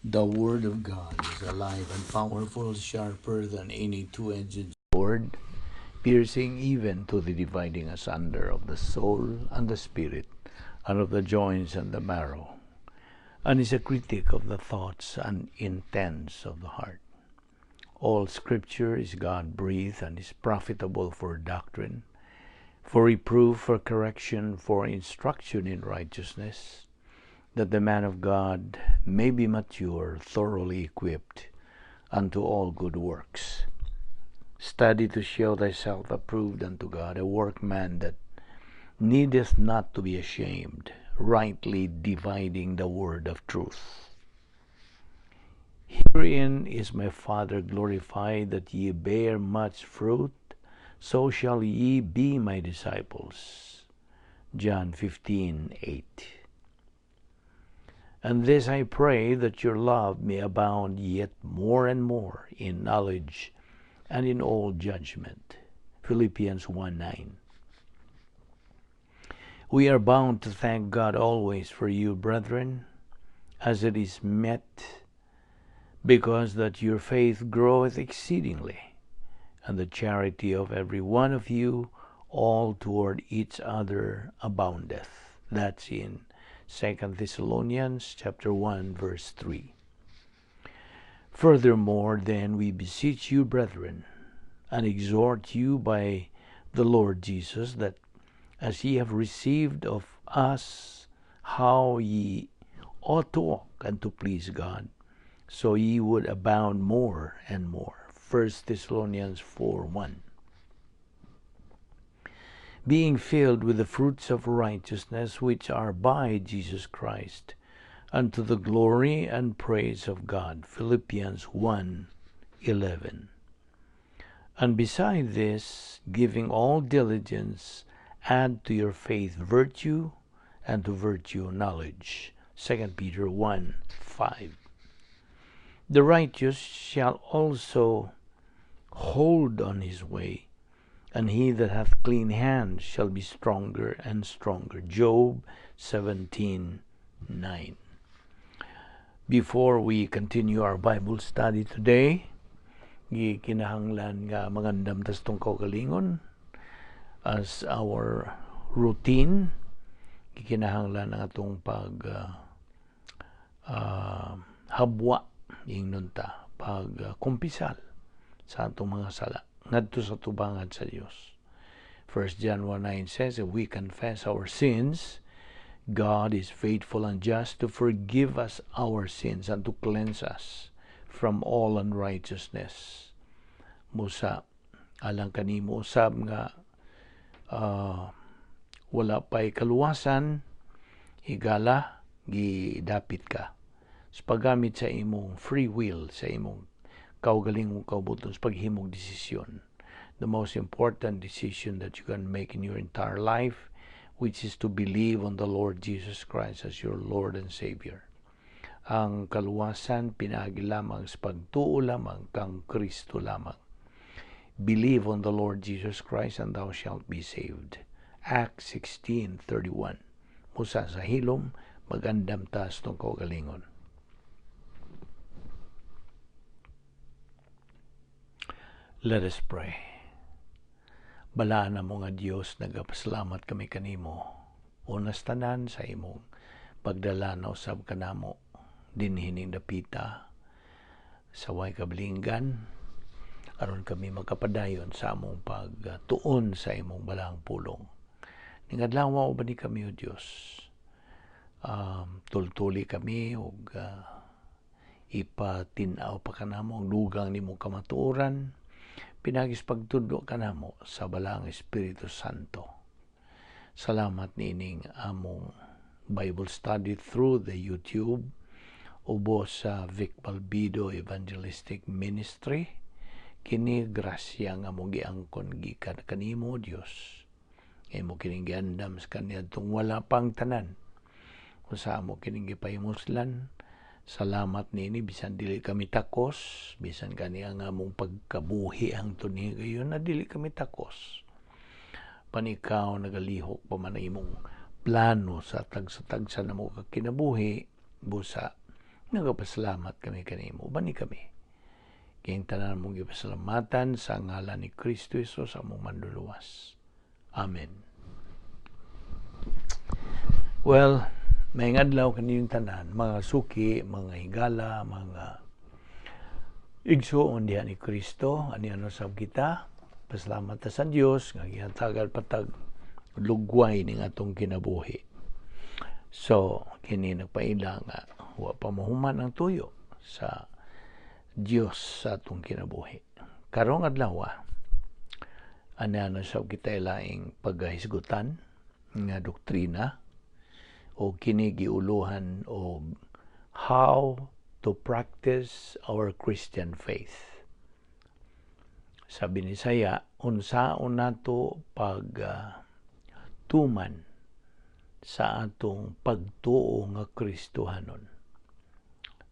The Word of God is alive and powerful, sharper than any two-edged sword, piercing even to the dividing asunder of the soul and the spirit, and of the joints and the marrow, and is a critic of the thoughts and intents of the heart. All Scripture is God-breathed and is profitable for doctrine, for reproof, for correction, for instruction in righteousness, that the man of God may be mature, thoroughly equipped unto all good works. Study to show thyself approved unto God, a workman that needeth not to be ashamed, rightly dividing the word of truth. Herein is my Father glorified, that ye bear much fruit, so shall ye be my disciples. John 15:8. And this I pray, that your love may abound yet more and more in knowledge and in all judgment. Philippians 1:9. We are bound to thank God always for you, brethren, as it is meet, because that your faith groweth exceedingly, and the charity of every one of you all toward each other aboundeth. That's in 2 Thessalonians chapter 1 verse 3. Furthermore, then, we beseech you, brethren, and exhort you by the Lord Jesus, that as ye have received of us how ye ought to walk and to please God, so ye would abound more and more. 1 Thessalonians 4:1. Being filled with the fruits of righteousness which are by Jesus Christ, unto the glory and praise of God. Philippians 1:11. And beside this, giving all diligence, add to your faith virtue, and to virtue knowledge. 2 Peter 1:5. The righteous shall also hold on his way, and he that hath clean hands shall be stronger and stronger. Job 17:9. Before we continue our Bible study today, gikinahanglan nga mangandam tas atong kaugalingon as our routine. Gikinahanglan ang atong pag habwa, ingnon ta, pag kumpisal sa atong mga sala ngadto sa tubangan sa Dios. 1 John 1:9 says, "If we confess our sins, God is faithful and just to forgive us our sins and to cleanse us from all unrighteousness." Busa alang kanimo usab nga wala pa'y kaluwasan, higala, gidapit ka sa paggamit sa imong free will, sa imong kaugalingong kaubuton sa paghimog desisyon. The most important decision that you can make in your entire life, which is to believe on the Lord Jesus Christ as your Lord and Savior. Ang kaluwasan pinaagi lamang sa pagtuo lamang kang Kristo lamang. Believe on the Lord Jesus Christ and thou shalt be saved. Acts 16:31. Busa sa hilom, magandam ta sa atong kaugalingon. Let us pray. Balaan mo nga Dios, nagapasalamat kami kanimo. Unas tanan sa imong pagdala na usab kanamo dinhi ning dapita sa way kabalinggan, aron kami makapadayon sa among pagtuon sa imong balaang pulong. Ning adlaw, uban ni kami, o Dios. Tultuli kami ug ipatin-aw pa kanamo ang dugang nimong kamatuoran pinaagi sa pagtudlo kanamo sa Balaang Espiritu Santo. Salamat niining among Bible study through the YouTube ubos sa Vic Balbido Evangelistic Ministry. Kini grasya nga among giangkon gikan kanimo, Dios. Imo kining giandam sa kaniadtong wala pang tanan. Kung sa amo kining gipahimuslan, salamat nini bisan dili kami takos, bisan kani ang among pagkabuhi ang gayon na dili kami takos. Panikaw nagalihok pa man ang imong plano sa tagsa-tagsa namo ka kinabuhi, busa Nagapasalamat kami kanimo, bani kami. Kayong tanan mong ipasalamatan sa ngalan ni Kristo Jesus, among Manluluwas. Amen. Well, may adlaw kaninyong tanan, mga suki, mga higala, mga igsuon diha ni Kristo, ani ano sab kita, pasalamat ta sa Dios nga gihatagan pa tag lugway ning atong kinabuhi. So, kini nagpaila nga wa pa mahuman ang tuyo sa Dios sa atong kinabuhi. Karong adlaw, ana na sab kita laing paghahisgutan nga doktrina o kini giuluhan og "How to Practice Our Christian Faith." Sa Binisaya, unsaon nato pag tuman sa atong pagtuo nga Kristohanon.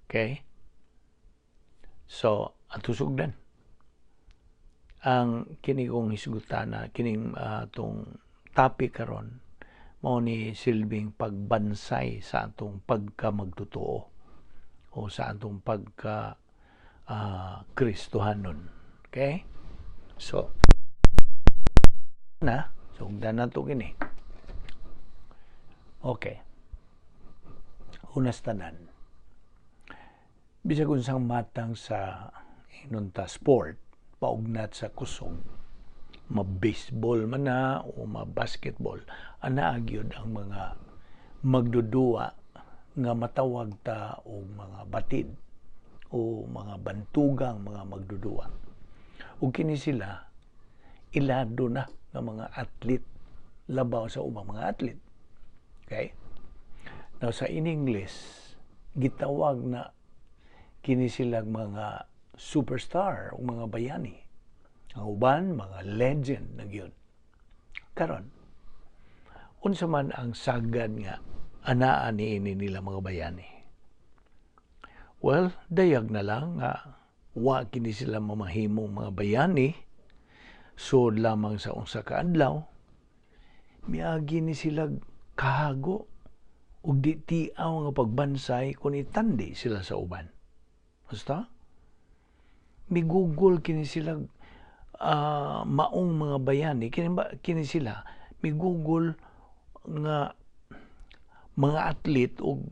Okay? So, ato sugdan. Ang kini kong hisgutana, kining atong topic karon, mao ni silbing pagbansay sa atong pagka magtotoo o sa atong pagka Kristohanon. Okay? So, na, sugdan nato kini. Okay. Unas tanan. Bisag unsang matang sa ingon ta sport, paugnat sa kusog, ma-baseball man na o ma-basketball, anaa gyud ang mga magdudua nga matawag ta og mga batid o mga bantugang mga magdudua. Ug kini sila ilado na nga mga athlete labaw sa ubang mga athlete. Okay? Now, sa in English, gitawag na kini sila mga superstar o mga bayani. Ang uban, mga legend na gyud. Karon, unsa man ang sagad nga anaa niini nila mga bayani? Well, dayag na lang nga wa kini sila mamahimong mga bayani sud lamang sa unsa ka adlaw. Miagi ni sila kahago ug di tiaw nga pagbansay kung itandi sila sa uban. Basta migugol kini sila maong mga bayani kini ba, kini sila migugol nga mga atlet og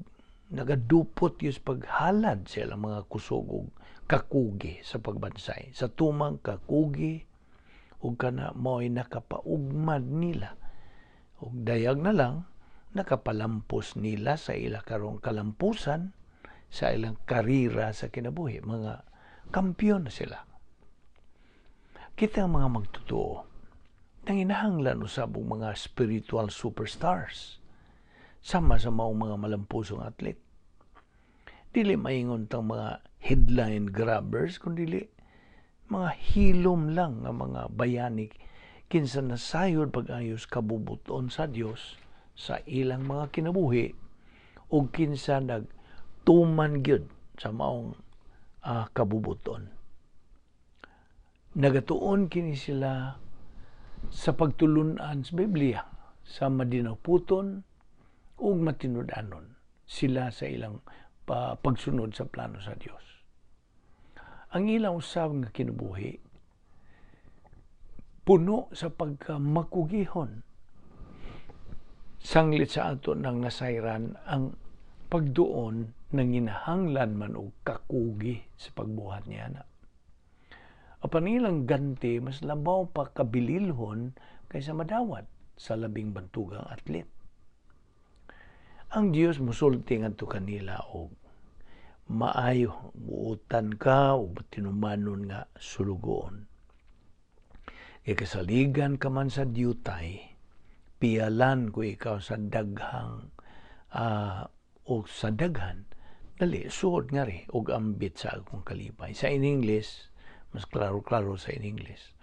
nagadupot yus paghalad sa ilang mga kusog og kakugi sa pagbansay sa tumang kakugi ug kana mao'y nakapaugmad nila ug dayag na lang nakapalampos nila sa ila karong kalampusan sa ilang karira sa kinabuhi. Mga kampiyon na sila. Kita ang mga magtotoo, nanginahanglan usab og mga spiritual superstars sama sa maong mga malampusong atlet. Dili maingon tang mga headline grabbers, kundi mga hilom lang nga mga bayani kinsa nasayod pag-ayos kabubuton sa Dios sa ilang mga kinabuhi ug kinsa nagtuman gyud sa maong kabubuton. Nagatuon kini sila sa pagtulunan sa Biblia sa madinaputon ug matinud-anon sila sa ilang pagsunod sa plano sa Dios. Ang ilang usab nga kinabuhi puno sa pagkamakugihon. Sanglit sa ato nang nasayran ang pagduon nanginahanglan man og kakugi sa pagbuhat niya na. Apan ilang ganti mas labaw pa kabililhon kaysa madawat sa labing bantugang atlet. Ang Dios musulti ngadto kanila og "Maayo, buotan ka ug tinumanon nga sulugoon. Kay kasaligan ka man sa diutay, piyalan ko ikaw sa daghang o sa daghan. Dali, suod ngari og ambit sa akong kalipay." Sa in English, mas klaro-klaro sa in English.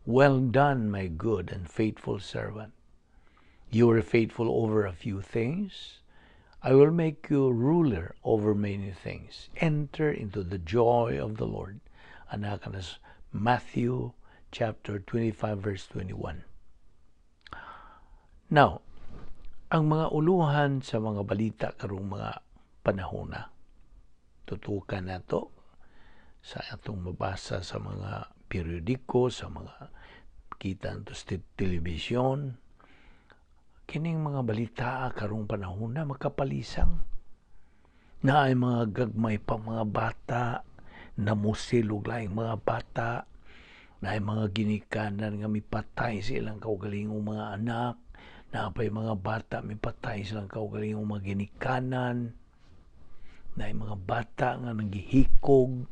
"Well done, my good and faithful servant. You were faithful over a few things. I will make you ruler over many things. Enter into the joy of the Lord." Anak na Matthew chapter 25 verse 21. Now, ang mga uluhan sa mga balita karong mga panahon na Tutukan nato sa atong mabasa sa mga periodiko, sa mga kita nato sa telebisyon. Kining mga balita karong panahon na makapalisang. Naay mga gagmay pa mga bata, namusil og laing mga bata, naay mga ginikanan nga mipatay sa ilang kaugalingong mga anak, naapay mga bata mipatay sa ilang kaugalingong mga ginikanan, naay mga bata nga nagihikog,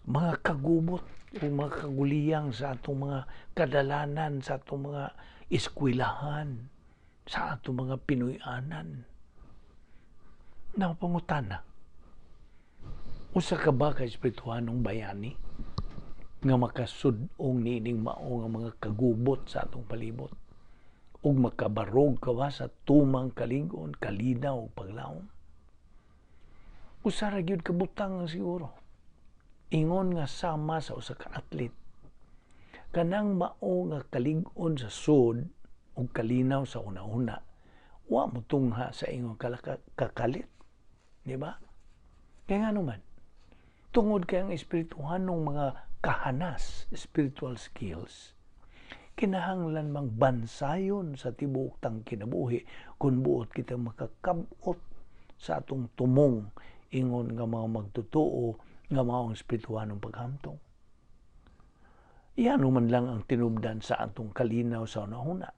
mga kagubot o mga kaguliyang sa atong mga kadalanan, sa atong mga eskwelahan, sa atong mga Pinoy-anan. Napangutana, usa ka ba ka espirituhanong bayani nga makasud-ong niining mao nga mga kagubot sa atong palibot? Ug makabarog ka ba sa tumang kalig-on, kalinaw ug paglaom? Usa ra gyud ka butang ang siguro. Ingon nga sama sa usa ka athlete, kanang mao nga kalig-on sa sud ug kalinaw sa una-una, wa mo tungha sa ingon kakalit. Di ba? Kaya nga naman, tungod kay ang espirituhanong mga kahanas, spiritual skills, kinahanglan mang bansayon sa tibuok tang kinabuhi kung buot kita makakabot sa atong tumong ingon nga mga magtotoo nga maong espirituhanong paghamtong. Iyan man lang ang tinubdan sa atong kalinaw sa unahuna.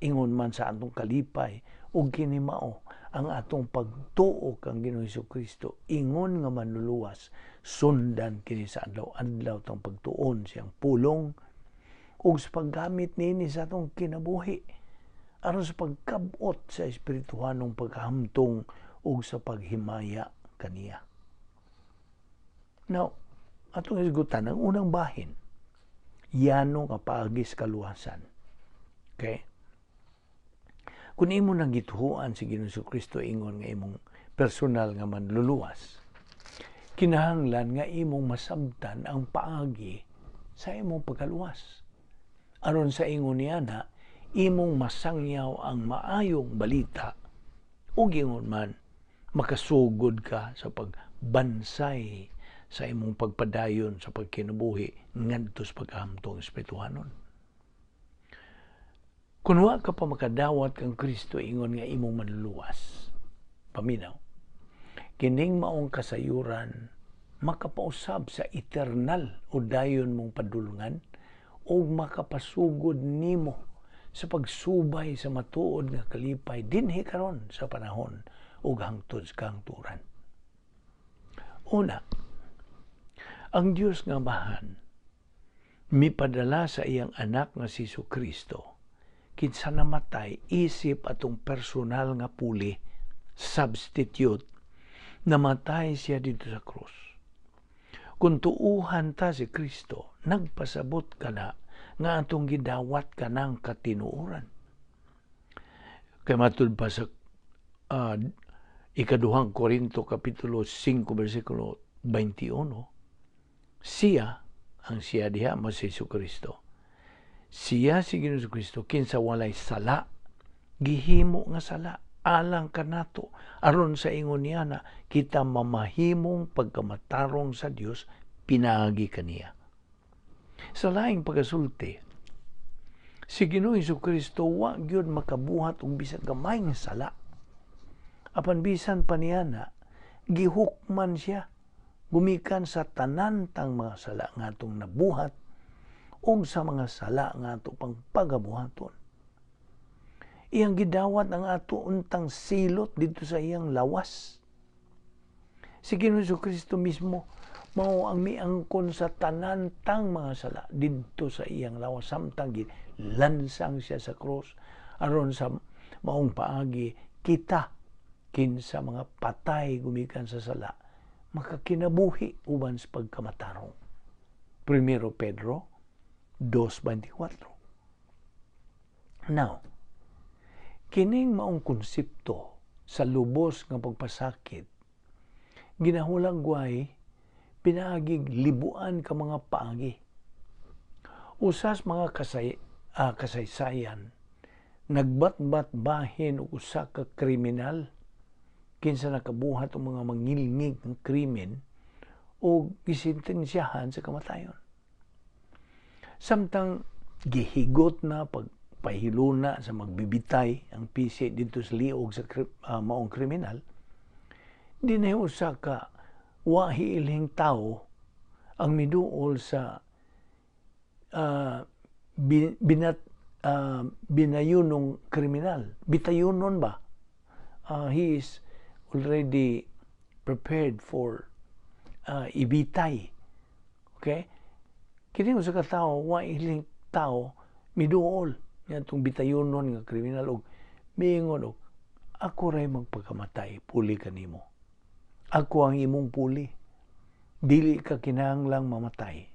Ingon man sa atong kalipay ug kini mao ang atong pagtuo kang Ginoong Hesukristo ingon nga manluluwas, sundan kini sa adlaw-adlaw tang pagtuon siyang pulong ug sa paggamit niini sa atong kinabuhi aron sa pagkabot sa espirituhanong paghamtong ug sa paghimaya kaniya. Now, atong hisgutan ang unang bahin, yano nga paagi sa kaluwasan. Okay? Kung imo nang gituhuan si Ginoong Kristo ingon nga imong personal nga manluluwas, kinahanglan nga imong masabtan ang paagi sa imong pagkaluwas. Aron sa ingon niya na, imong masangyaw ang maayong balita ug ingon man makasugod ka sa pagbansay sa imong pagpadayon sa pagkinabuhi ngadto sa pagkahamtong espirituhanon. Kung wa ka pa makadawat kang Kristo ingon nga imong manluluwas, paminaw, kining maong kasayuran makapausab sa eternal o dayon mong padulungan o makapasugod nimo sa pagsubay sa matuod nga kalipay dinhi karon sa panahon ug hangtod sa kahangturan. Una, ang Dios nga Amahan mipadala sa iyang anak nga si Jesucristo kinsa namatay isip atong personal nga puli, substitute, namatay siya dito sa krus. Kung tuuhan ta si Kristo, nagpasabot ka na nga atong gidawat ka ng katinuoran. Kay matud pa sa ikaduhang Korinto Kapitulo 5 versikulo 21, siya, ang siya diha mo si Jesucristo. Siya si Ginoong Kristo kinsa walay sala, gihimo nga sala alang kanato aron sa ingon niya na kita mamahimong pagkamatarong sa Dios pinaagi kaniya. Sa laing pagasulti, si Ginoong Kristo wa gyud makabuhat og bisag gamay nga sala. Apan bisan pa niya na gihukman siya gumikan sa tanan tang mga sala nga atong nabuhat ug sa mga sala nga ato pang pagabuhaton. Iyang gidawat ang ato untang silot dito sa iyang lawas. Si Ginoong Kristo mismo mao ang miangkon sa tanan tang mga sala didto sa iyang lawas samtang lansang siya sa krus aron sa maong paagi kita kinsa mga patay gumikan sa sala makakinabuhi uban sa pagkamatarong. 1 Pedro 2:24. Now, kining maong konsepto sa lubos nga pagpasakit, ginahulagway pinaagig libuan ka mga paagi. Usas mga kasaysayan, nagbatbat bahin og usa ka kriminal Kinsa nakabuhat og mga mangilngig ng krimen o gisentensyahan sa kamatayon. Samtang gihigot na pagpahiluna sa magbibitay ang pisi didto sa liog sa maong kriminal, di na usa ka wa hiilhing tao ang miduol sa binayunong kriminal. Bitayunon ba? He is already prepared for ibitay. Okay? Kini usa ka tawo, wa iling tao, miduol niadtong bitayunon nga kriminal og miingon og, "Ako ray magpakamatay puli kanimo. Ako ang imong puli. Dili ka kinahanglang mamatay.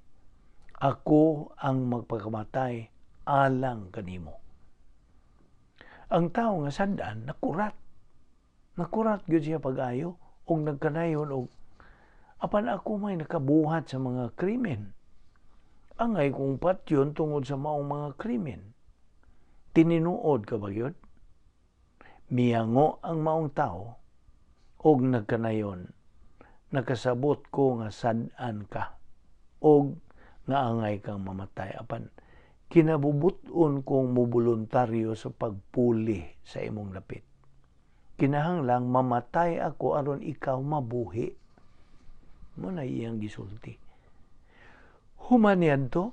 Ako ang magpakamatay alang kanimo." Ang tao nga sad-an nakurat. Nakurat gyud siya pag-ayo og nagkanayon og, "Apan ako may nakabuhat sa mga krimen. Angay kong patyon tungod sa maong mga krimen." Tininuod ka ba gyud? Miyango ang maong tao og nagkanayon, "Nakasabot ko nga sad-an ka og nga angay kang mamatay, apan kinabubut-on kong moboluntaryo sa pagpuli sa imong dapit. Kinahanglang mamatay ako aron ikaw mabuhi." Mao na iyang gisulti. Human niadto,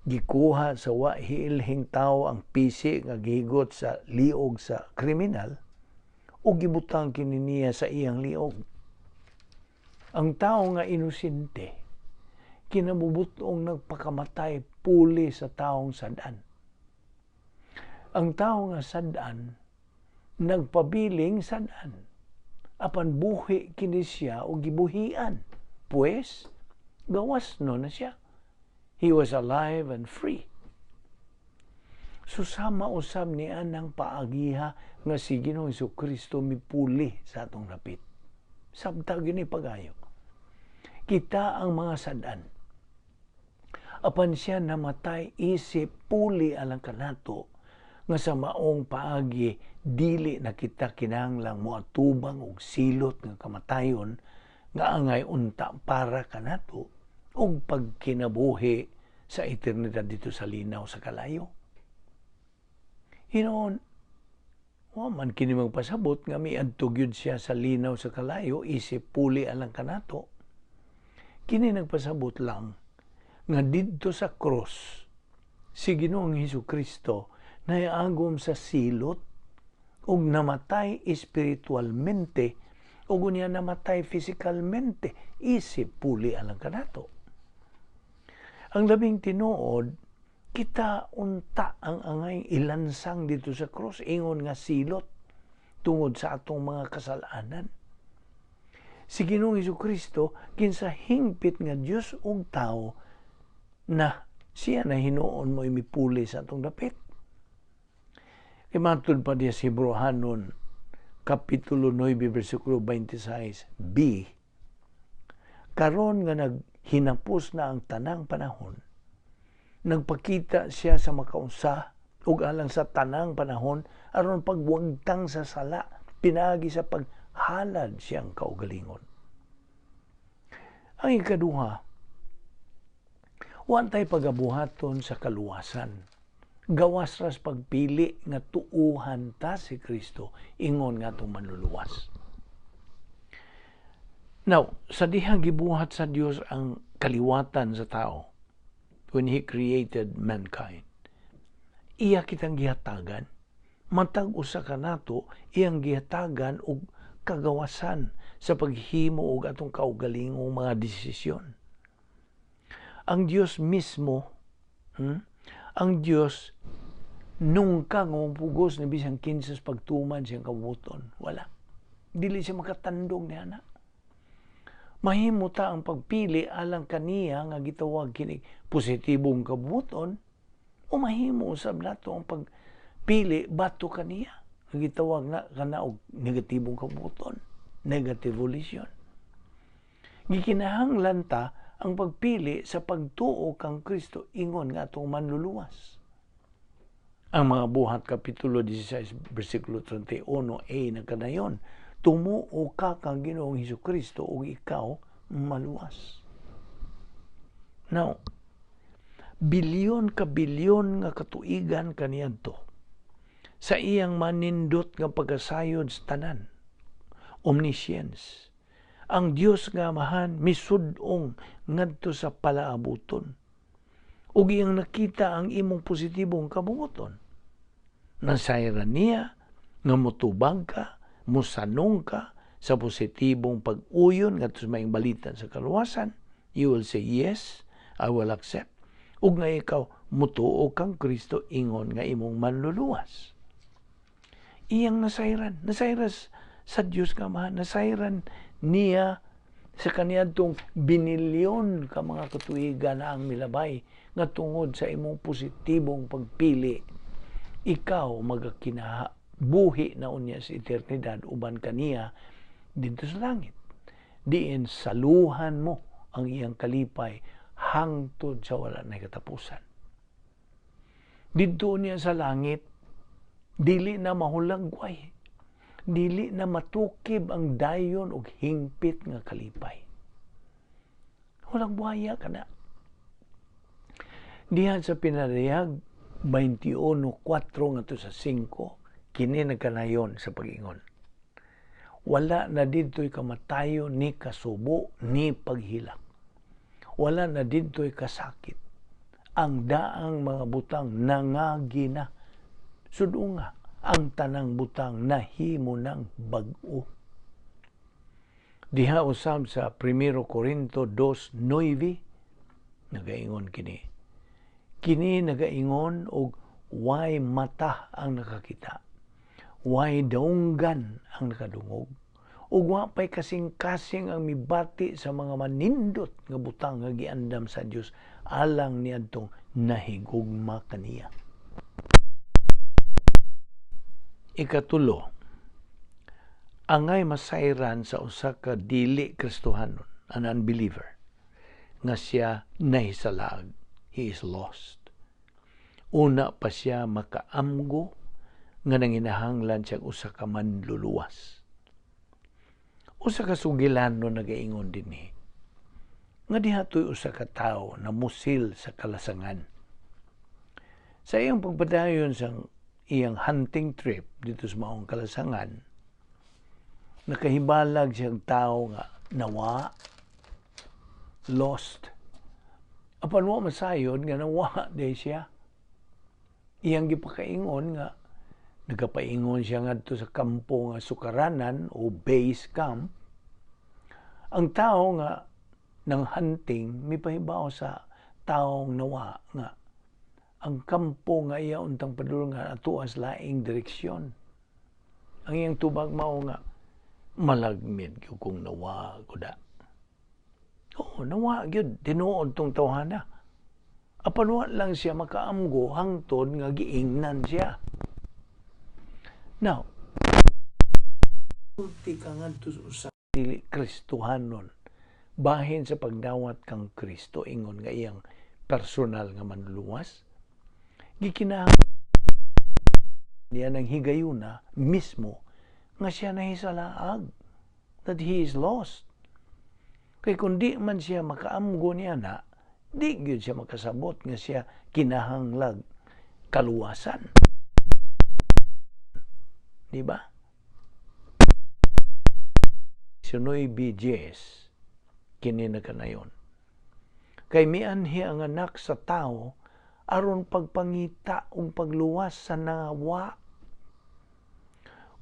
gikuha sa wa hiilhing tao ang pisi nga gihigot sa liog sa kriminal o gibutang kini niya sa iyang liog. Ang tao nga inosente, kinabubut-ong nagpakamatay puli sa taong sad-an. Ang tao nga sad-an, nagpabiling sad-an. Apan buhi kini siya o gibuhian. Pues, gawas no na siya. He was alive and free. Susama usab ni anang paagiha nga si Ginoong Kristo mipuli sa atong dapit. Sabta gyud ni pagayo. Kita ang mga sad-an. Apan siya namatay isip puli alang kanato nga sa maong paagi dili na kita kinahanglang moatubang og silot nga kamatayon nga angay unta para kanato og pagkinabuhi sa eternidad didto sa linaw sa kalayo. Hinoon, wa man kini magpasabot nga miadto gyud siya sa linaw sa kalayo isip puli alang kanato. Kini nagpasabot lang nga didto sa cross si Ginoong Hesus Kristo naiagom sa silot ug namatay espiritualmente ug unya namatay physicalmente isip puli alang kanato. Ang labing tinuod, kita unta ang angay ilansang didto sa cross ingon nga silot tungod sa atong mga kasalanan. Si Ginoong Kristo, kinsa hingpit nga Dios ug tao, na siya na hinuon mo mipuli sa atong dapit. Kay matud pa diya sa Hebreohanon, Kapitulo 9, versikulo 26b, karon nga naghinapos na ang tanang panahon, nagpakita siya sa makausa ug alang sa tanang panahon aron pagwagtang sa sala pinaagi sa paghalad siyang kaugalingon. Ang ikaduha, wantay pagabuhaton sa kaluwasan. Gawas ras pagpili nga tuuhan ta si Kristo ingon nga atong manluluwas. Now, sa dihang gibuhat sa Dios ang kaliwatan sa tao, when He created mankind, iya kitang gihatagan. Matag usa ka nato iyang gihatagan og kagawasan sa paghimo og atong kaugalingong mga desisyon. Ang Dios mismo, ang Dios nungka nga mopugos ni bisan kinsa sa pagtuman siyang kabubut-on. Wala. Dili siya makatandong ni ana. Mahimo ta ang pagpili alang kaniya nga gitawag kini positibong kabubut-on o mahimo usab nato ang pagpili batok kaniya nga gitawag na kana og negatibong kabubut-on, negative volition. Gikinahanglan ta ang pagpili sa pagtuo kang Kristo ingon nga atong manluluwas. Ang mga Buhat, Kapitulo 16, versikulo 31a nagkanayon, Tumuo ka kang Ginoong Hesukristo ug ikaw maluwas. Now, bilyon ka bilyon nga katuigan kaniadto sa iyang manindot nga pagkasayod sa tanan, omniscience, ang Dios nga Amahan misud-ong ngadto sa palaabuton ug iyang nakita ang imong positibong kabunguton. Nasayran niya nga motubag ka, mosanong ka sa positibong pag-uyon ngadto sa maayong balita sa kaluwasan. You will say, "Yes, I will accept." Ug nga ikaw mutuo kang Kristo ingon nga imong manluluwas. Iyang nasayran, nasayran sa Dios nga Amahan, nasayran niya sa kaniadtong binilyon ka mga katuigan na ang milabay nga tungod sa imong positibong pagpili, ikaw magakinabuhi na unya sa eternidad uban kaniya didto sa langit, diin saluhan mo ang iyang kalipay hangtod sa wala na katapusan. Didto niya sa langit, dili na mahulagway, dili na matukib ang dayon og hingpit nga kalipay. Hulagwaya ka na. Diha sa Pinadayag 21:4 ngadto sa 5, kini nagkanayon sa pag-ingon. Wala na didto'y kamatayon, ni kasubo, ni paghilak. Wala na didto'y kasakit. Ang daang mga butang nangagi na. Sud-unga, ang tanang butang nahimo ng bag-o. Diha usab sa 1 Corinto 2:9, nagaingon kini. Kini nagaingon og way mata ang nakakita, way daunggan ang nakadungog, ug wa pay kasing-kasing ang mibati sa mga manindot nga butang nga giandam sa Dios alang niadtong nahigugma kaniya. Ikatulo, angay masayran sa usa ka dili Kristohanon, an unbeliever, nga siya nahisalaag, he is lost. Una pa siya makaamgo nga nanginahanglan siya usa ka manluluwas. Usa ka sugilano nagaingon dinhi nga dihatoy usa ka tawo na musil sa kalasangan. Sa iyang pagpadayon sa iyang hunting trip dito sa maong kalasangan, nakahibalag siyang tao nga nawa, lost. Apan wa masayod nga nawa di siya. Iyang gipakaingon nga nagapaingon siya ngadto sa kampo nga sukaranan o base camp. Ang tao nga nang hunting mipahibaw sa taong nawa nga ang kampo nga iya untang padulngan atuas laing direksyon. Ang iyang tubag mao nga malagmit gyud kung nawa ko da. Oo, nawa gyud tinuod tong tawhana. Apan wa lang siya makaamgo hangtod nga giingnan siya. Now, ulti ka ngadto sa dili Kristohanon, bahin sa pagdawat kang Kristo ingon nga iyang personal nga manluluwas, gikinahanglan niya ng higayuna mismo nga siya nahisalaag, that he is lost. Kay kung di man siya makaamgo niya na, di gyud siya makasabot nga siya kinahanglag kaluwasan. Di ba? 19:10, kini na kanayon. Kay mianhi ang anak sa tao aron pagpangita ug pagluwas sa nawa.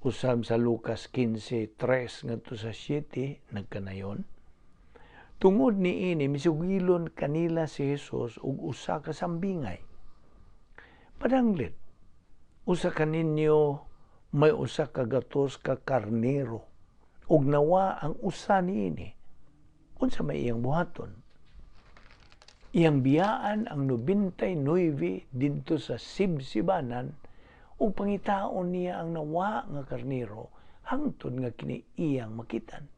Usab sa Lucas 15:3 ngadto sa 7, nagkanayon. Tungod niini misugilon kanila si Jesus og usa ka sambingay. Padanglit, usa kaninyo may usa ka gatos ka karnero ug nawa ang usa niini. Unsa may iyang buhaton? Iyang biyaan ang 99 didto sa sibsibanan ug pangitaon niya ang nawa nga karnero hangtod nga kini iyang makitan.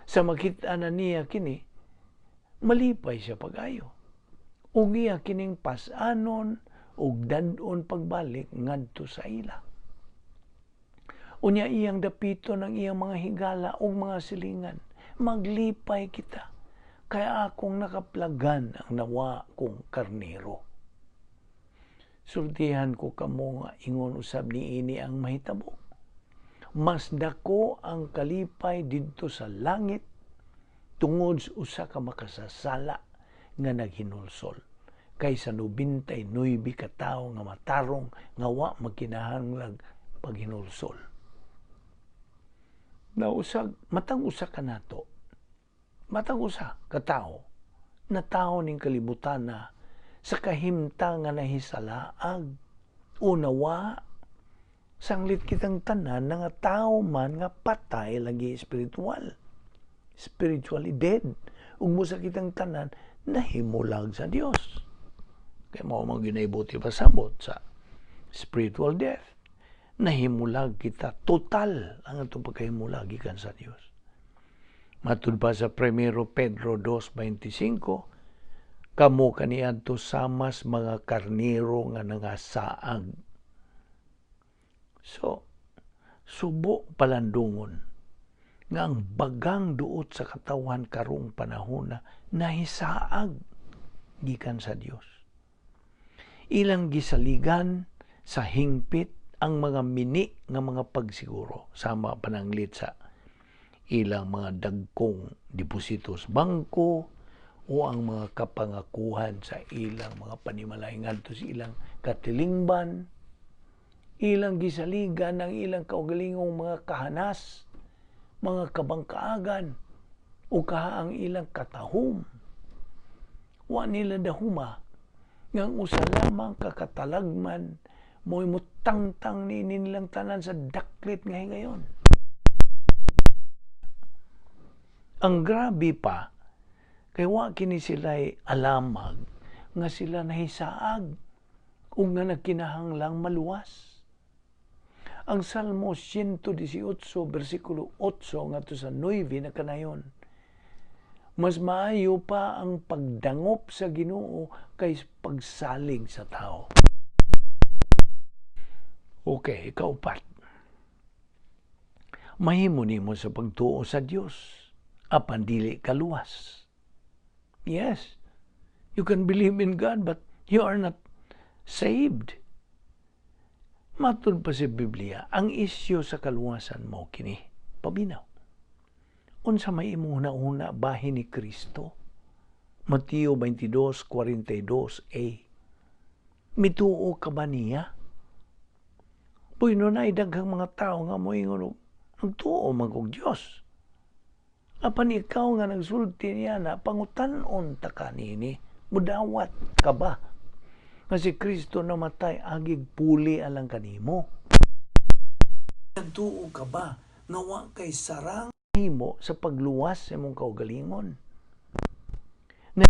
Sa makita na niya kini, malipay siya pag-ayo. Ug iya kining pas-anon ug dad-on pagbalik ngadto sa ila. Unya iyang dapiton ang iyang mga higala ug mga silingan, "Maglipay kita, kay akong nakaplagan ang nawa kong karnero." Sultihan ko kamo nga ingon usab niini ang mahitabo. Mas dako ang kalipay didto sa langit tungod sa usa ka makasasala nga naghinulsol kaysa 99 ka tawo nga matarong nga wa magkinahanglag paghinulsol. Nausag matag usa ka nato, matag usa ka tawo na tawo ning kalibutan na sa kahimtang nga nahisalaag o nawa, sanglit kitang tanan nga tao man nga patay lagi espiritual, spiritually dead, ug busa kitang tanan nahimulag sa Dios, kay mao man ginaibuti pasabot sa spiritual death. Nahimulag kita, total ang atong pagkahimulag gikan sa Dios. Matud pa sa 1 Pedro 2:25, kamo kaniadto samas mga karnero nga nangasaag. So, subo palandungon nga ang bagang duot sa katawhan karong panahon na nahisaag gikan sa Dios. Ilang gisaligan sa hingpit ang mga mini nga mga pagsiguro, sama pananglit sa ilang mga dagkong deposito sa bangko o ang mga kapangakuhan sa ilang mga panimalay ngadto sa ilang katilingban. Ilang gisaligan ang ilang kaugalingong mga kahanas, mga kabangkaagan, o kaha ang ilang katahom. Wa nila dahuma nga ang usa lamang kakatalagman mo'y mutangtang ni nilang tanan sa daklit nga higayon. Ang grabe pa, kay wa kini sila'y alamag nga sila nahisaag ug nga nagkinahanglang maluwas. Ang Salmo 118, versikulo 8 ngadto sa 9 na kanayon, mas maayo pa ang pagdangop sa Ginoo kaysa pagsalig sa tao. Okay, ikaupat. Mahimo nimo sa pagtuo sa Dios apan dili kaluwas. Yes, you can believe in God but you are not saved. Matud pa sa Biblia, ang isyu sa kaluwasan mo kini, paminaw. Unsa may imong huna-huna bahin ni Kristo? Mateo 22:42a. Mituo ka ba niya? Bueno na daghang mga tao nga moingon og nagtuo man kog Dios. Apan ikaw nga nagsulti niya na pangutan-on ta ka nini, mudawat ka ba nga si Kristo namatay agig puli alang kanimo? Nagtuo ka ba nga wa kay sarang himo sa pagluwas sa imong kaugalingon? Na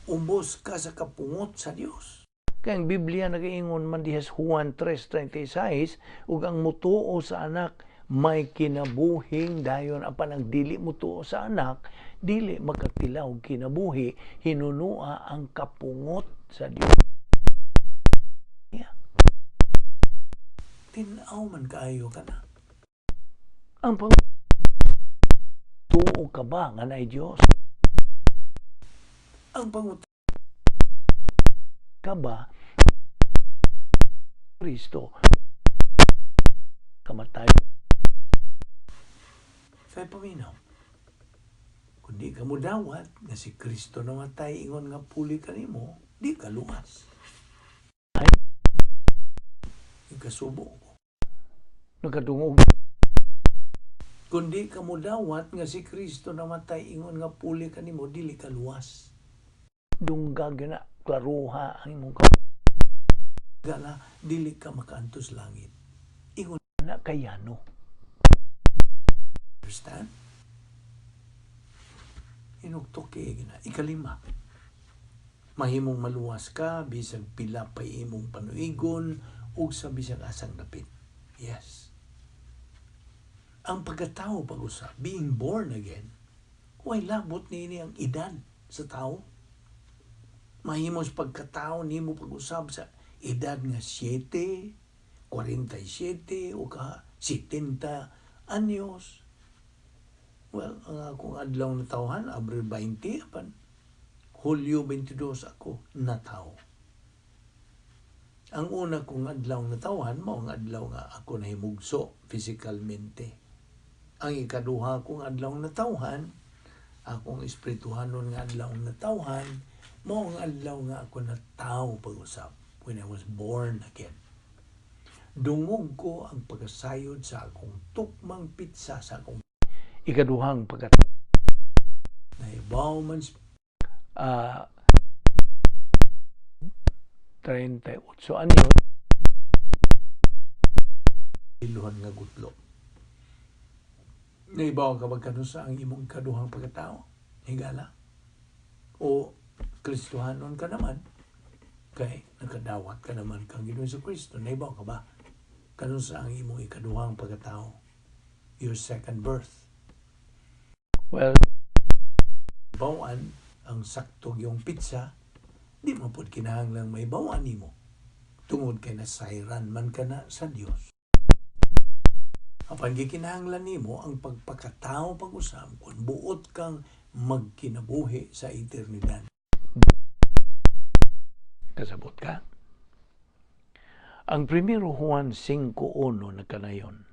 ubos ka sa kapungot sa Dios. Kaya ang Biblia nagaingon man diha sa Juan 3:36, ug ang mutuo sa anak may kinabuhing dayon, apan ang dili mutuo sa anak dili makatilaw kinabuhi, hinunua ang kapungot sa Dios. Yeah. Tin-aw man kaayo ka na. Ang pang tuo ka ba nga naay Dios? Ang pangut ka ba Kristo kamatay? Kay paminaw, kung di ka mo dawat nga si Kristo namatay ingon nga puli kanimo, di ka luwas. Ay, ikasubo ko. Nakadungog. Kung di ka mo dawat nga si Kristo namatay ingon nga puli kanimo, dili ka luwas. Dunggag na klaruha ang imong gala, dili ka makaantos langit. Ingon na kayano. Understand? Inugtuki na. Ikalima, mahimong maluwas ka bisag pila pa'y imong panuigon ug sa bisag asang dapit. Yes. Ang pagkatao pag-usab, being born again, way labot niini ang edad sa tao. Mahimo sa pagkatao nimo pag-usab sa edad nga 7, 4, 47 o ka 70 anyos. Well, ang akong adlaw natawhan, Abril 20, apan Hulyo 22 ako natawo. Ang una kong adlaw natawhan, mao ang adlaw nga ako nahimugso physicalmente. Ang ikaduha kong adlaw natawhan, akong espirituhanon nga adlaw natawhan, mao ang adlaw nga ako natawo pag-usab, when I was born again. Dungog ko ang pagkasayod sa akong tukmang petsa sa akong ikaduhang pagkat nahibaw man 38 anyo iluhan nga gutlo. Nahibaw ka ba kanusa ang imong ikaduhang pagkatao? Higala? O Kristohanon ka naman? Kay nakadawat ka naman kang Ginoong Kristo. Nahibaw ka ba kanusa ang imong ikaduhang pagkatao? Your second birth. Well, bawaan ang sakto yung petsa, di mo pud kinahanglang may bawaan nimo. Tungod kay nasayran man ka na sa Dios. Apan gikinahanglan nimo ang pagpakatao pag-usab kung buot kang magkinabuhi sa eternidad. Kasabot ka? Ang 1 Juan 5:1 nakanayon,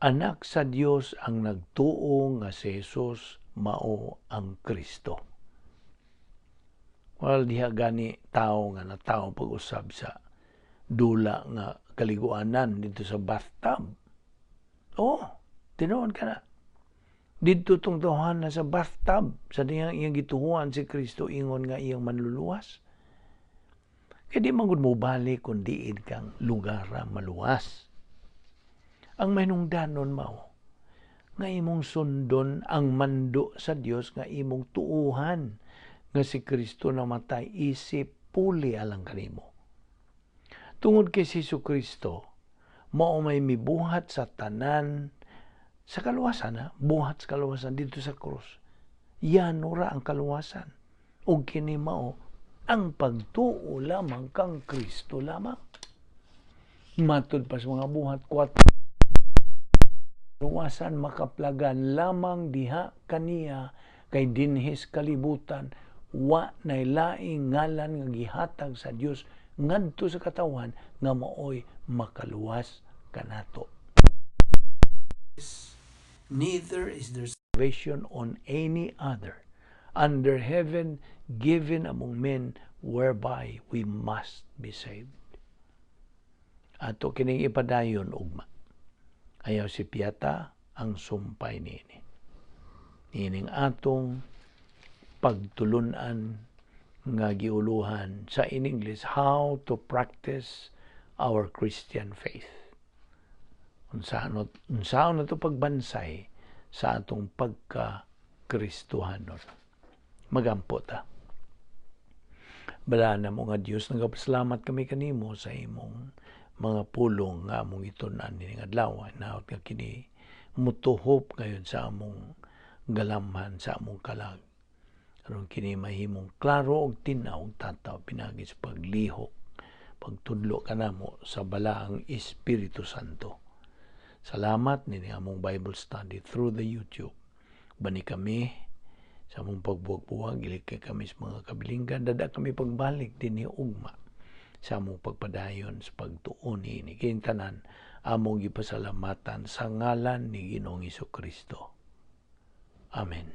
anak sa Dios ang nagtuo nga si Jesus mao ang Kristo. Well, diha gani tao nga natao pag-usab sa dula nga kaliguanan dito sa bathtub. Oh, tinuod ka na. Didto tong tawhan na sa bathtub sa diyang iyang gituhuan si Kristo ingon nga iyang manluluwas. Kaya di man gud mo balik kung diin kang lugar maluwas. Ang mahinungdanon mao nga imong sundon ang mando sa Dios nga imong tuuhan nga si Kristo namatay isip puli alang kanimo. Tungod kay si Kristo mao may mibuhat sa tanan sa kaluwasan, ha? Buhat sa kaluwasan dito sa krus. Yan ora ang kaluwasan. Ug kini mao ang pagtuo lamang kang Kristo lamang. Matud pa sa mga buhat 4, kaluwasan makaplagan lamang diha kaniya kay dinhis kalibutan wa nay laing ngalan nga gihatag sa Dios ngadto sa katawan nga maoy makaluwas kanato. Neither is there salvation on any other under heaven given among men whereby we must be saved. Ato kining ipadayon ugma. Ayaw si Piata ang sumpay niini. Niining atong pagtulunan nga giuluhan sa in English, "How to Practice Our Christian Faith." Unsaon na to pagbansay sa atong pagka-Kristohanon. Magampo ta. Balaan mo nga Dios, nagapasalamat kami kanimo sa imong mga pulong nga among itun-an nining adlaw. Hinaot nga kini mutuhop ngayon sa among galamhan, sa among kalag. Aron kini mahimong klaro og tin-aw og tataw pinaagi sa paglihok, pagtudlo kanamo sa Balaang Espiritu Santo. Salamat nini among Bible study through the YouTube. Bani kami sa among pagbuwag-buwag, ilikay kami sa mga kabilinggan, dada kami pagbalik dinhi ugma sa among pagpadayon sa pagtuon niini. Kining tanan among gipasalamatan sa ngalan ni Ginoong Kristo. Amen.